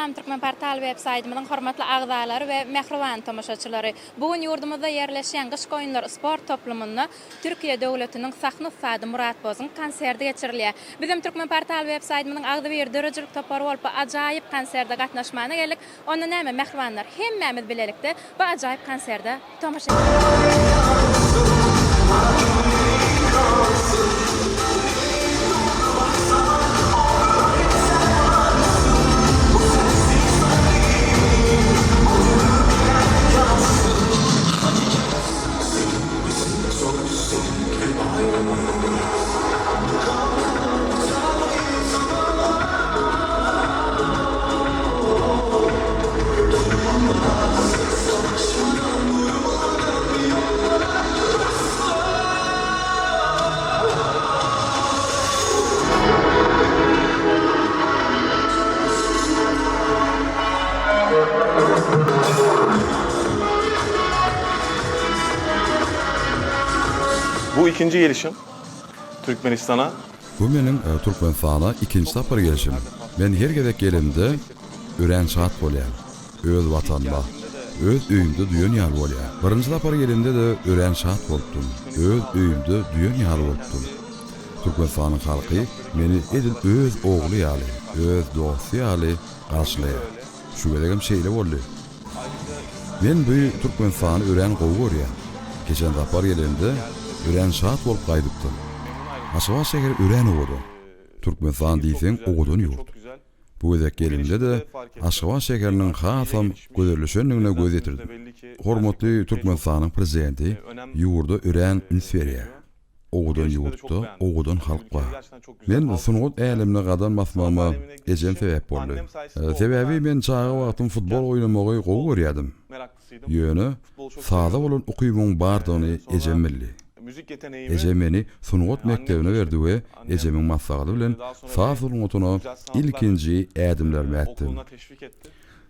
Salam Türkmenportal web saýtymyzyň hormatly agzalary we mähriban tomaşaçylary! Bu gün ýurdumyzda ýerleşýän Gyşky oýunlar sport toplumynda Türkiýe döwletiniň sahna ussady Murat Bozuň konserti geçirilýär. Bizem Türkmenportal web saýtymyzyň agzybir döredijilik topary bolup bu ajaýyp konserte gatnaşmana geldik. Onda näme mähribanlar hemmämiz bilelikde bu ajaýyp konserde tomaşa Bu ikinji gelişim Türkmenistana. Bu meniň Türkmenistana ikinji sapar gelşim. Men her gezek gelemde örän şat bolýan. Öz Watanyma, öz öýümde duýan ýaly bolýan. Birinji sapar gelemde-de örän şat bolupdym. Öz öýümde duýan ýaly bolupdym. Türkmenistanyň halky meni edil öz ogly ýaly, öz dosty ýaly garşylaýar. Şu gezegem şeýle boldy. Men bu Türkmenistany örän gowy görýän. Geçen sapar gelemde örän şat bolup gaýdypdym. Aşgabat şäheri örän owadan. Türkmenistan diýseň owadan ýurt. Bu gezek gelimde-de Aşgabat şäheriniň hasam gözelleşendigine göz ýetirdim. Hormatly Türkmenistanyň Prezidenti ýurda örän üns berýär. Owadan ýurtda owadan halk bar. Men sungat älemine gadam basmagyma ejem sebäp boldy. Sebäbi men çaga wagtym futbol oýnamagy gowy görýärdim. Ýöne saza bolan ukybymyň bardygyny ejem bildi. Ejem meni sungat mekdebine berdi we ejemiň maslahaty bilen saz sungatyna ilkinji ädimlerimi ätdim.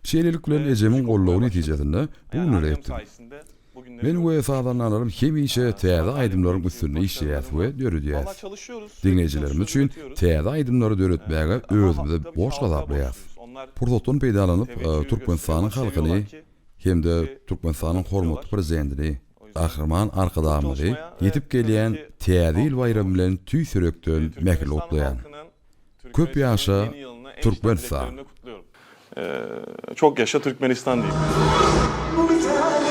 Şeýlelik bilen ejemiň goldawy netijesinde bu günlere ýetdim. Men we sazandalarym hemişe täze aýdymlaryň üstünde işleýäs we döredýäs. Diňleýjilerimiz üçin täze aýdymlary döretmäge özümizi borç hasaplaýas. Pursatdan peýdalanyp, Türkmenistanyň halkyny hem-de Türkmenistanyň hormatly Prezidentini, Gahryman Arkadagymyzy ýetip gelýän Täze ýyl baýramy bilen tüýs ýürekden mähirli gutlaýan. Köp ýaşa Türkmenistan! Çok yaşa Türkmenistan diýip.